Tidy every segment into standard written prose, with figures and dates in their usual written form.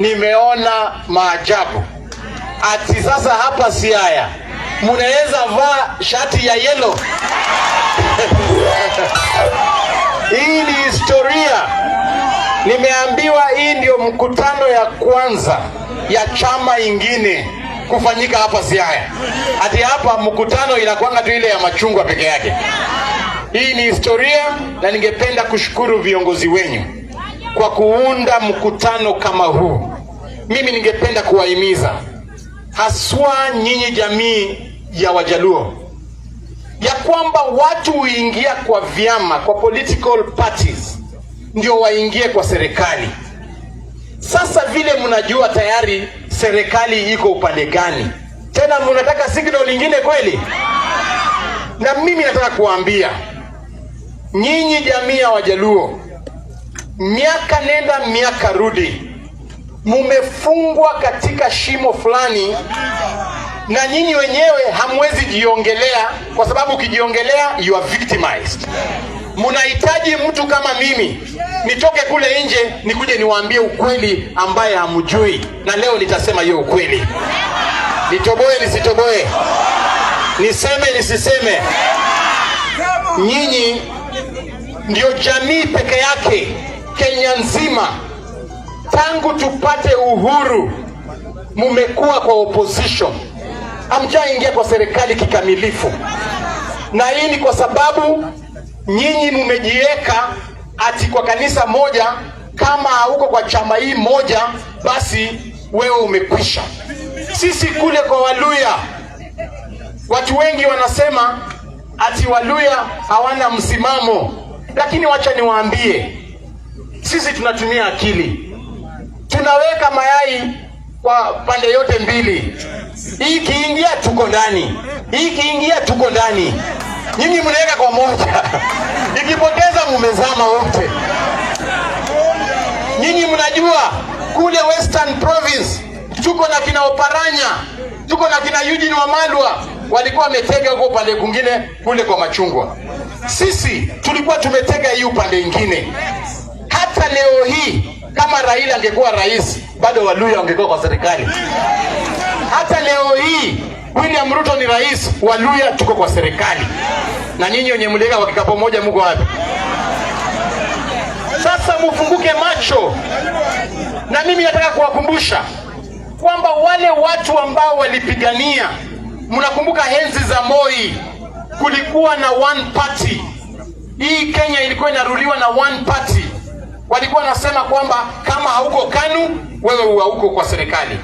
Nimeona maajabu ati sasa hapa Siaya munaweza vaa shati ya yellow. Hii ni historia. Nimeambiwa hii ndio mkutano ya kwanza ya chama ingine kufanyika hapa Siaya. Ati hapa mkutano inakwanga tu ile ya machungwa peke yake. Hii ni historia, na ningependa kushukuru viongozi wenyu kwa kuunda mkutano kama huu. Mimi ningependa kuwahimiza haswa nyinyi jamii ya Wajaluo ya kwamba watu huingia kwa vyama, kwa political parties ndio waingie kwa serikali. Sasa vile mnajua tayari serikali iko upande gani, tena mnataka signal lingine kweli? Na mimi nataka kuambia nyinyi jamii ya Wajaluo, miaka nenda miaka rudi, mumefungwa katika shimo fulani, na nyinyi wenyewe hamwezi jiongelea, kwa sababu ukijiongelea you are victimized. Mnahitaji mtu kama mimi nitoke kule nje nikuje niwaambie ukweli ambaye hamjui, na leo nitasema hiyo ukweli. Nitoboe nisitoboe? Niseme nisiseme? Nyinyi ndio jamii peke yake Kenya nzima tangu tupate uhuru mumekuwa kwa opposition, hamjaingia kwa serikali kikamilifu, na hii ni kwa sababu nyinyi mumejiweka ati kwa kanisa moja. Kama hauko kwa chama hii moja, basi wewe umekwisha. Sisi kule kwa Waluya, watu wengi wanasema ati Waluya hawana msimamo, lakini wacha niwaambie, sisi tunatumia akili, tunaweka mayai kwa pande yote mbili. Hii ikiingia tuko ndani, hii ikiingia tuko ndani. Nyinyi mnaweka kwa moja, ikipoteza mumezama wote. Nyinyi mnajua kule Western Province tuko na kina Oparanya, tuko na kina Eugene Wamalwa, walikuwa wametega huko upande kwingine kule kwa machungwa. Sisi tulikuwa tumetega hii upande ingine. Hata leo hii kama Raila angekuwa rais, bado Waluya wangekuwa kwa serikali. Hata leo hii William Ruto ni rais, Waluya tuko kwa serikali. Na nyinyi wenye mliweka kwa kikapu moja mko wapi? Sasa mufunguke macho, na mimi nataka kuwakumbusha kwamba wale watu ambao walipigania, mnakumbuka enzi za Moi, kulikuwa na one party. Hii Kenya ilikuwa inaruliwa na one party. Walikuwa wanasema kwamba kama hauko KANU wewe hauko kwa serikali.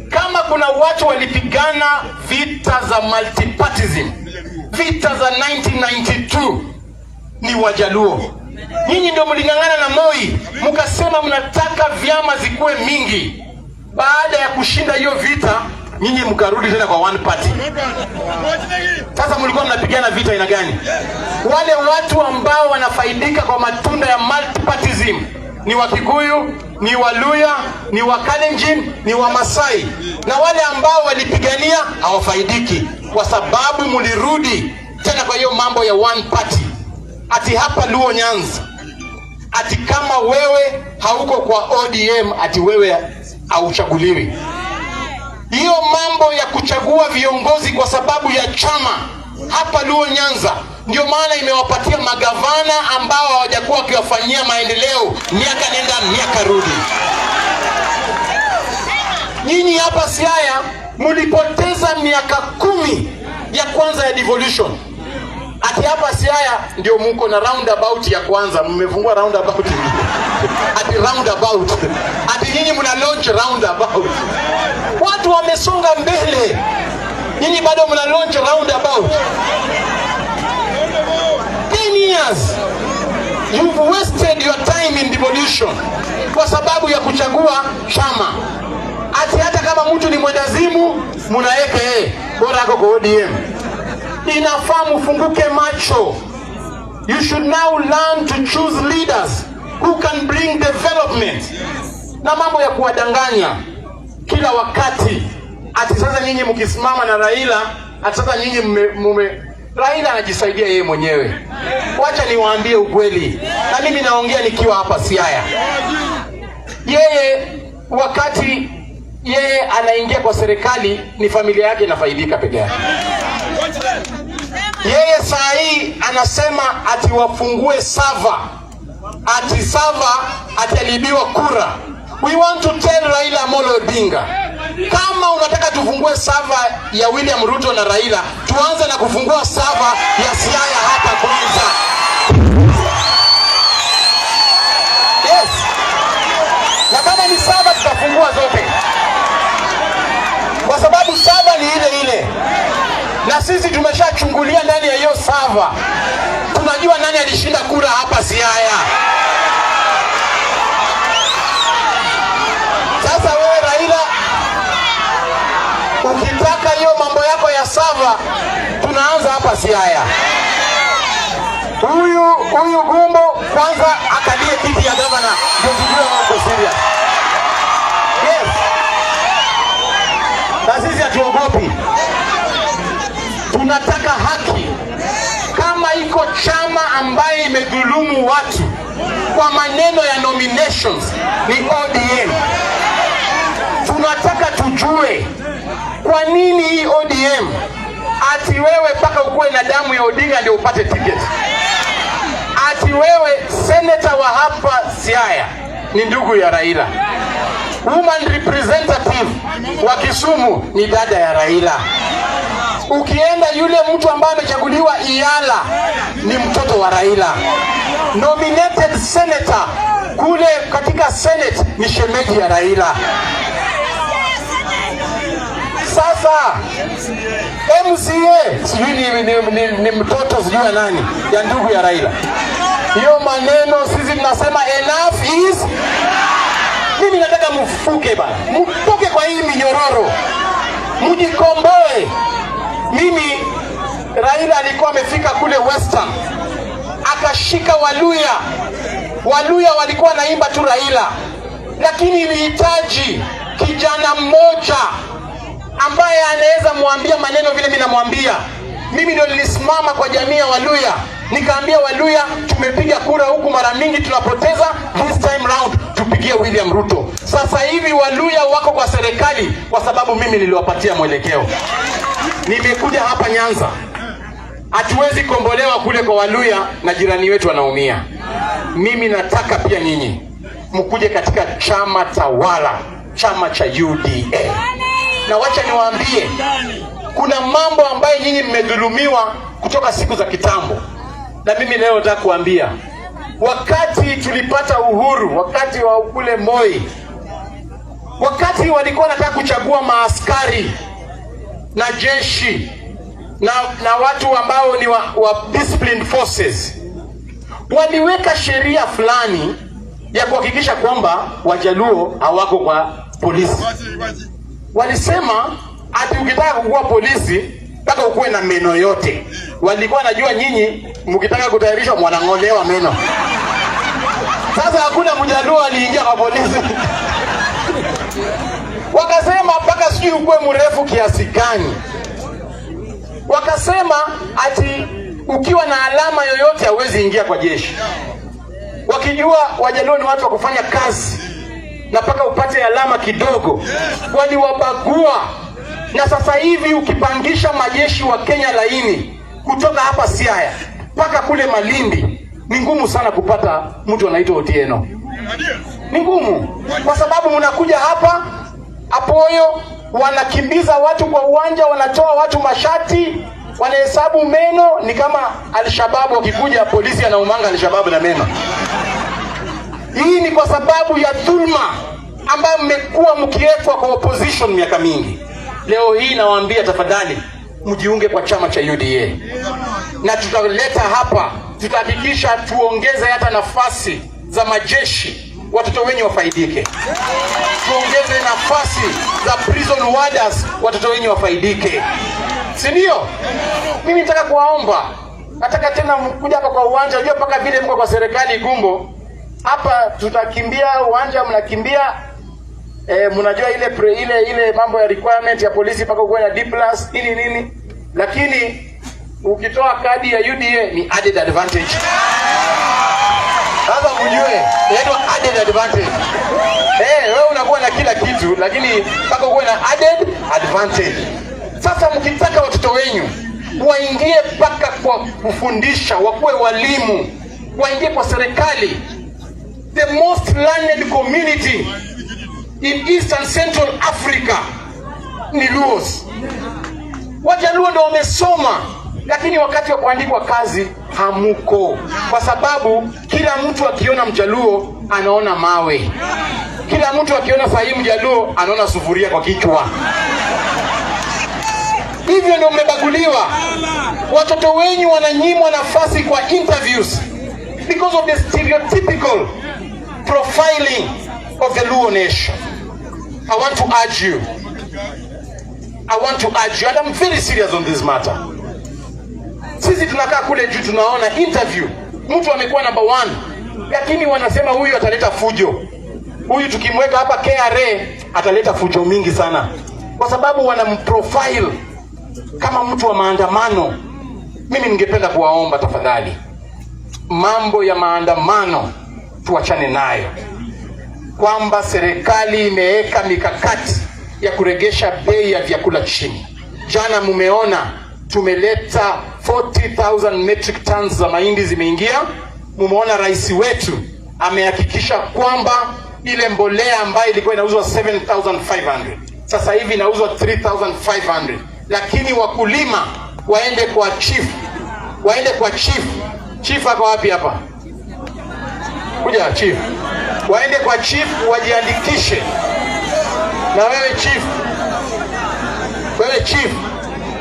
Kama kuna watu walipigana vita za multipartyism, vita za 1992 ni Wajaluo. Nyinyi ndio mling'ang'ana na Moi, mkasema mnataka vyama zikuwe mingi. Baada ya kushinda hiyo vita, nyinyi mkarudi tena kwa one party. Sasa mlikuwa mnapigana vita aina gani? Wale watu ambao wanafaidika kwa matunda ya multipartyism ni Wakikuyu, ni Waluya, ni Wakalenjin, ni Wamasai, na wale ambao walipigania hawafaidiki kwa sababu mlirudi tena kwa hiyo mambo ya one party. Ati hapa Luo Nyanza, ati kama wewe hauko kwa ODM, ati wewe hauchaguliwi. Hiyo mambo ya kuchagua viongozi kwa sababu ya chama hapa Luo Nyanza ndio maana imewapatia magavana ambao hawajakuwa wakiwafanyia maendeleo miaka nenda miaka rudi. Nyinyi hapa Siaya mlipoteza miaka 10 ya kwanza ya devolution. Ati hapa Siaya ndio muko na roundabout ya kwanza, mmefungua roundabout ati roundabout, ati nyinyi mna launch roundabout. Watu wamesonga mbele, nyinyi bado mna launch roundabout. 10 years you've wasted your time in devolution kwa sababu ya kuchagua chama. Ati hata kama mtu ni mwendazimu munaweka yeye, bora ako kwa ODM. Inafaa mufunguke macho. You should now learn to choose leaders who can bring development. Na mambo ya kuwadanganya kila wakati ati sasa nyinyi mkisimama na Raila, ati sasa nyinyi mume Raila anajisaidia yeye mwenyewe. Wacha niwaambie ukweli, na mimi naongea nikiwa hapa Siaya. Yeye Wakati yeye anaingia kwa serikali ni familia yake inafaidika peke yake. Yeye saa hii anasema ati wafungue server, ati server ati aliibiwa kura. We want to tell Raila Amolo Odinga, kama unataka tufungue server ya William Ruto na Raila, tuanze na kufungua server ya Siaya hapa kwanza. Yes, na kama ni server tutafungua zote, kwa sababu server ni ile ile, na sisi tumeshachungulia ndani ya hiyo server, tunajua nani alishinda kura hapa Siaya. Sasa wewe Raila, ukitaka hiyo mambo yako ya server, tunaanza hapa Siaya. Huyu Gumbo kwanza akalie kiti ya gavana, ndio tujue wako serious. Yes, na sisi hatuogopi, tunataka haki. Kama iko chama ambaye imedhulumu watu kwa maneno ya nominations ni ODM. Tunataka tujue kwa nini hii ODM ati wewe mpaka ukuwe na damu ya Odinga ndio upate ticket, ati wewe seneta wa hapa Siaya ni ndugu ya Raila, woman representative wa Kisumu ni dada ya Raila. Ukienda yule mtu ambaye amechaguliwa Iala ni mtoto wa Raila. Nominated senator kule katika Senate ni shemeji ya Raila. Sasa MCA sijui ni mtoto sijui ya nani ya ndugu ya Raila. Hiyo maneno sisi tunasema enough is. Mimi nataka mfuke bana, mtoke kwa hii minyororo, mjikomboe. Mimi Raila alikuwa amefika kule Western akashika Waluya. Waluya walikuwa wanaimba tu Raila, lakini ilihitaji kijana mmoja ambaye anaweza mwambia maneno vile mimi namwambia. Mimi ndio nilisimama kwa jamii ya Waluya nikaambia Waluya, tumepiga kura huku mara mingi tunapoteza, this time round tupigie William Ruto. Sasa hivi Waluya wako kwa serikali kwa sababu mimi niliwapatia mwelekeo. Nimekuja hapa Nyanza, hatuwezi kombolewa kule kwa Waluya na jirani wetu wanaumia. Mimi nataka pia nyinyi mkuje katika chama tawala, chama cha UDA. Na wacha niwaambie, kuna mambo ambayo nyinyi mmedhulumiwa kutoka siku za kitambo, na mimi leo nataka kuambia, wakati tulipata uhuru, wakati wa kule Moi, wakati walikuwa wanataka kuchagua maaskari na jeshi na watu ambao ni wa disciplined forces, waliweka sheria fulani ya kuhakikisha kwamba Wajaluo hawako kwa polisi. Walisema ati ukitaka kukuwa polisi mpaka ukuwe na meno yote. Walikuwa najua nyinyi mkitaka kutayarishwa mwanang'olewa meno. Sasa hakuna Mjaluo aliingia kwa polisi. Wakasema mpaka sijui ukuwe mrefu kiasi gani. Wakasema ati ukiwa na alama yoyote hauwezi ingia kwa jeshi, wakijua Wajaluo ni watu wa kufanya kazi na mpaka upate alama kidogo, waliwabagua. Na sasa hivi ukipangisha majeshi wa Kenya laini kutoka hapa Siaya mpaka kule Malindi, ni ngumu sana kupata mtu anaitwa Otieno. Ni ngumu kwa sababu mnakuja hapa Apoyo, wanakimbiza watu kwa uwanja, wanatoa watu mashati, wanahesabu meno. Ni kama Alshababu wakikuja, polisi anaumanga Alshababu na meno. Hii ni kwa sababu ya dhulma ambayo mmekuwa mkiwekwa kwa opposition miaka mingi. Leo hii nawaambia, tafadhali mjiunge kwa chama cha UDA, na tutaleta hapa, tutahakikisha tuongeze hata nafasi za majeshi, watoto wenyu wafaidike. Tuongeze nafasi za prison warders, watoto wenyu wafaidike, si ndio? Mimi nataka kuwaomba, nataka tena mkuja hapa kwa uwanja, unajua mpaka vile mko kwa serikali Gumbo hapa, tutakimbia uwanja, mnakimbia mnajua ile mambo ya requirement ya polisi mpaka ukuwe na D plus nini nini, lakini ukitoa kadi ya UDA ni added advantage. Sasa mjue inaitwa added advantage. Wewe unakuwa na kila lakini mpaka ukuwe na added advantage. Sasa mkitaka watoto wenyu waingie mpaka kwa kufundisha, wakuwe walimu, waingie kwa serikali, the most learned community in East and Central Africa ni Luos. Wajaluo ndio wamesoma, lakini wakati wa kuandikwa kazi hamuko, kwa sababu kila mtu akiona Mjaluo anaona mawe, kila mtu akiona sahii Mjaluo anaona sufuria kwa kichwa. Hivyo ndio mmebaguliwa. Watoto wenyu wananyimwa nafasi kwa interviews because of the stereotypical profiling of the Luo nation. I want to urge you. I want to urge you, and I'm very serious on this matter. Sisi tunakaa kule juu tunaona interview, mtu amekuwa number one, lakini wanasema huyu ataleta fujo, huyu tukimweka hapa KRA ataleta fujo mingi sana, kwa sababu wanamprofile kama mtu wa maandamano. Mimi ningependa kuwaomba tafadhali, mambo ya maandamano tuachane nayo, kwamba serikali imeweka mikakati ya kuregesha bei ya vyakula chini. Jana mumeona tumeleta 40,000 metric tons za mahindi zimeingia. Mumeona rais wetu amehakikisha kwamba ile mbolea ambayo ilikuwa inauzwa 7,500 sasa hivi inauzwa 3,500, lakini wakulima waende kwa chief, waende kwa chief. Chief ako wapi hapa? Kuja chief, waende kwa chief wajiandikishe. Na wewe chief, wewe chief,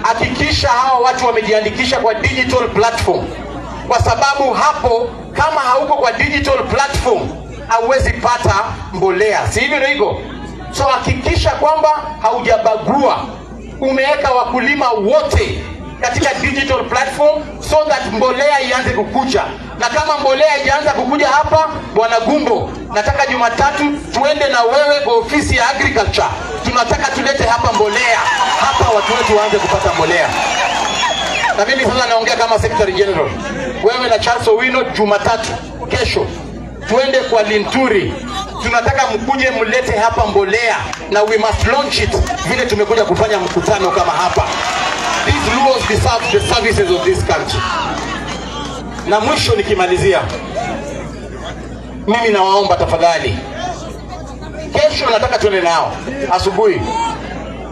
hakikisha hawa watu wamejiandikisha kwa digital platform, kwa sababu hapo kama hauko kwa digital platform hauwezi pata mbolea, si hivyo ndio iko? So hakikisha kwamba haujabagua, umeweka wakulima wote katika digital platform so that mbolea ianze kukuja. Na kama mbolea haijaanza kukuja hapa, Bwana Gumbo, nataka Jumatatu tuende na wewe kwa ofisi ya agriculture. Tunataka tulete hapa mbolea hapa, watu wetu waanze kupata mbolea. Na mimi sasa naongea kama Secretary General, wewe na Charles Owino, Jumatatu kesho tuende kwa Linturi, tunataka mkuje mlete hapa mbolea na we must launch it vile tumekuja kufanya mkutano kama hapa. These Luos deserve the services of this country. Na mwisho nikimalizia, mimi nawaomba tafadhali, kesho nataka tuende nao asubuhi,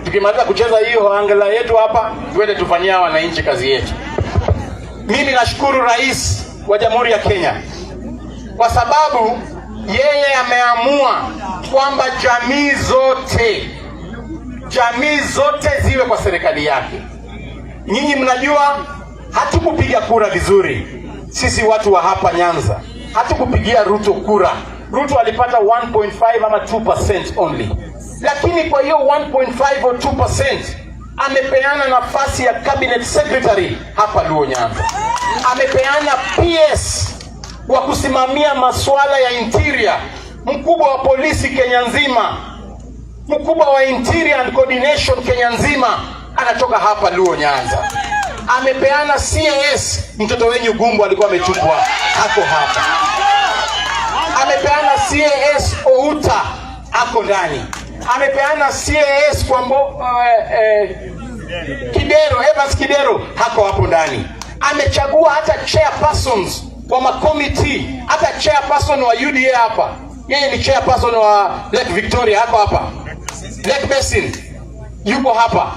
tukimaliza kucheza hiyo angela yetu hapa, tuende tufanyia wananchi kazi yetu. Mimi nashukuru Rais wa Jamhuri ya Kenya kwa sababu yeye ameamua kwamba jamii zote ziwe kwa serikali yake. Nyinyi mnajua hatukupiga kura vizuri, sisi watu wa hapa Nyanza hatukupigia Ruto kura. Ruto alipata 1.5 ama 2% only, lakini kwa hiyo 1.5 or 2% amepeana nafasi ya cabinet secretary hapa Luo Nyanza, amepeana PS wa kusimamia masuala ya interior, mkubwa wa polisi Kenya nzima, mkubwa wa interior and coordination Kenya nzima anatoka hapa Luo Nyanza. Amepeana CAS, mtoto wenyu Gumbo alikuwa ametupwa, ako hapa. Amepeana CAS Outa, ako ndani. Amepeana CAS kwa Kidero, Evans Kidero hako hapo ndani. Amechagua hata chairpersons wa makomiti, hata chairperson wa UDA hapa, yeye ni chairperson wa Lake Victoria, hako hapa. Lake Basin yuko hapa,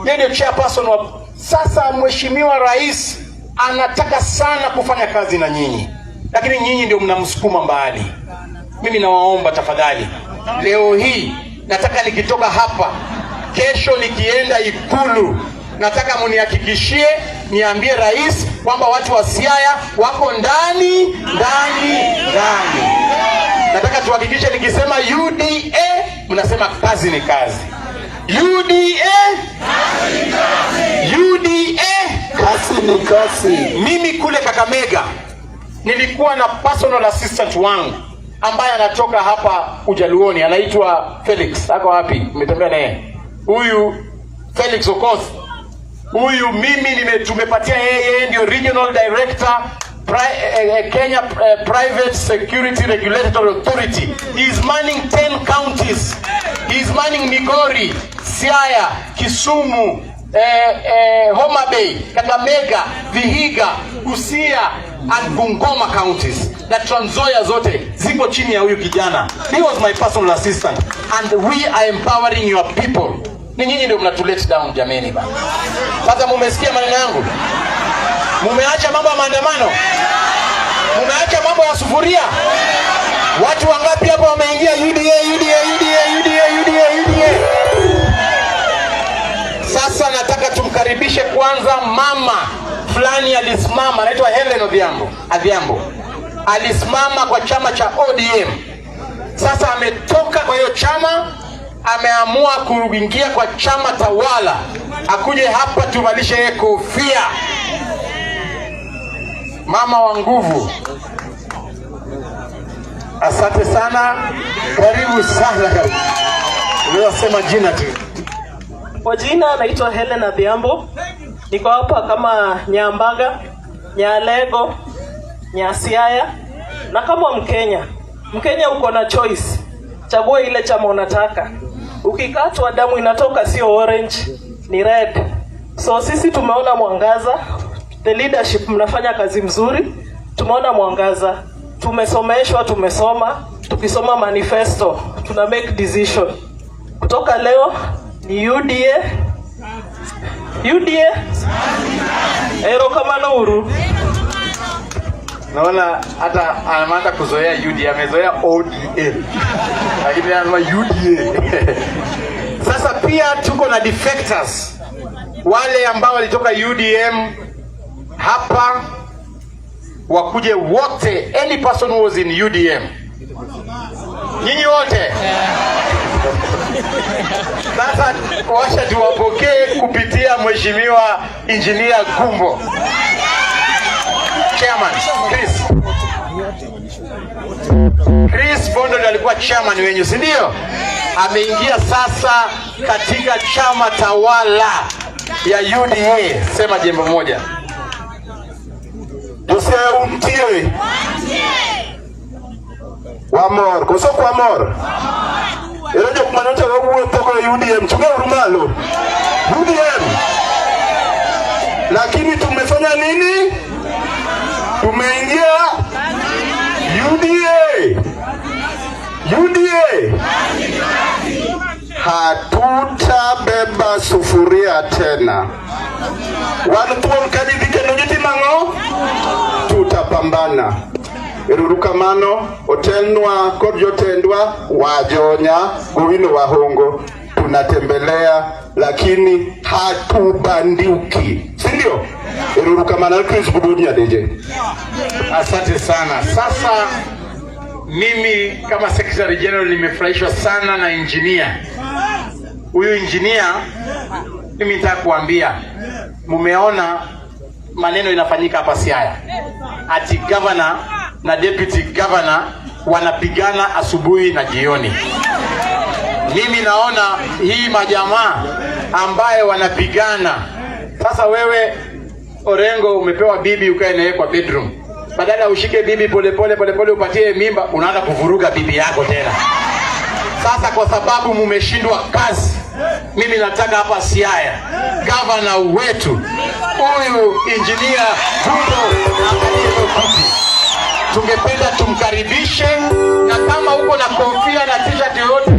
yeye ndio chairperson wa. Sasa Mheshimiwa Rais anataka sana kufanya kazi na nyinyi, lakini nyinyi ndio mnamsukuma mbali. Mimi nawaomba tafadhali, leo hii nataka nikitoka hapa, kesho nikienda Ikulu, nataka munihakikishie, niambie rais kwamba watu wa Siaya wako ndani ndani ndani. Nataka tuhakikishe nikisema UDA mnasema kazi ni kazi. UDA, UDA, Kazi ni kazi. Mimi kule Kakamega nilikuwa na personal assistant wangu ambaye anatoka hapa Ujaluoni, anaitwa Felix. Ako wapi? Umetembea naye huyu Felix Okoth. Huyu mimi tumepatia yeye ndio regional director Kenya Private Security Regulatory Authority. He is manning 10 counties. He is manning Migori, Siaya, Kisumu, Homa Bay, Kakamega, Vihiga, Busia and Bungoma counties na Trans Nzoia zote ziko chini ya huyu kijana. He was my personal assistant and we are empowering your people. Ni nyinyi ndio mnatu let down, jameni bana. Sasa mumesikia maneno yangu? Mumeacha mambo ya maandamano? Mumeacha mambo ya sufuria? Watu wangapi hapa wameingia UDA, UDA, UDA, UDA, UDA, UDA? Sasa nataka tumkaribishe kwanza mama fulani alisimama, anaitwa Helen Odhiambo. Adhiambo alisimama kwa chama cha ODM. Sasa ametoka kwa hiyo chama, ameamua kuingia kwa chama tawala, akuje hapa tuvalishe yeye kofia. Mama wa nguvu, asante sana, karibu sana. Unaweza sema jina tu. Kwa jina naitwa Helen Adhiambo, niko hapa kama Nyambaga, Nyalego, Nyasiaya na kama Mkenya. Mkenya uko na choice, chagua ile chama unataka. Ukikatwa damu inatoka sio orange, ni red. So sisi tumeona mwangaza, the leadership mnafanya kazi mzuri, tumeona mwangaza, tumesomeshwa, tumesoma, tukisoma manifesto tuna make decision. Kutoka leo ni UDA, UDA. Erokamano uru. Naona hata ameanza kuzoea UDA, amezoea ODM, lakini anasema UDA. Sasa pia tuko na defectors, wale ambao walitoka UDM hapa wakuje wote, any person who was in UDM, nyinyi wote sasa wacha tuwapokee kupitia Mheshimiwa Engineer Gumbo. Chairman Chris. Chris Bondo ndiye alikuwa chairman wenyu, si ndio? Ameingia sasa katika chama tawala ya UDA. Sema jambo moja. Jose untie. Wamor, koso ok wamor? Ere jok manyocha wawuotho go e UDM, chunga uru malo. UDM. Lakini tumefanya nini? Tumeingia UDA. UDA. Hatutabeba sufuria tena. Wan thuon ka didhi kendo gitimo ang'o? Tutapambana. Ero kamano, otelnwa kod jotendwa wajonya Gowino Wahongo, tunatembelea lakini hatubanduki, si ndio? Ero kamano. Chris Buduni Adeje. Asante sana. Sasa mimi kama Secretary General nimefurahishwa sana na engineer huyu. Engineer, mimi nitaka kuambia, mumeona maneno inafanyika hapa Siaya, ati governor na deputy governor wanapigana asubuhi na jioni. Mimi naona hii majamaa ambaye wanapigana sasa. Wewe Orengo umepewa bibi ukae naye kwa bedroom, badala ushike bibi polepole polepole upatie mimba, unaanza kuvuruga bibi yako tena. Sasa kwa sababu mumeshindwa kazi, mimi nataka hapa Siaya gavana wetu huyu Engineer Gumbo angalie hiyo kiti. Tungependa tumkaribishe, na kama uko na kofia na t-shirt yoyote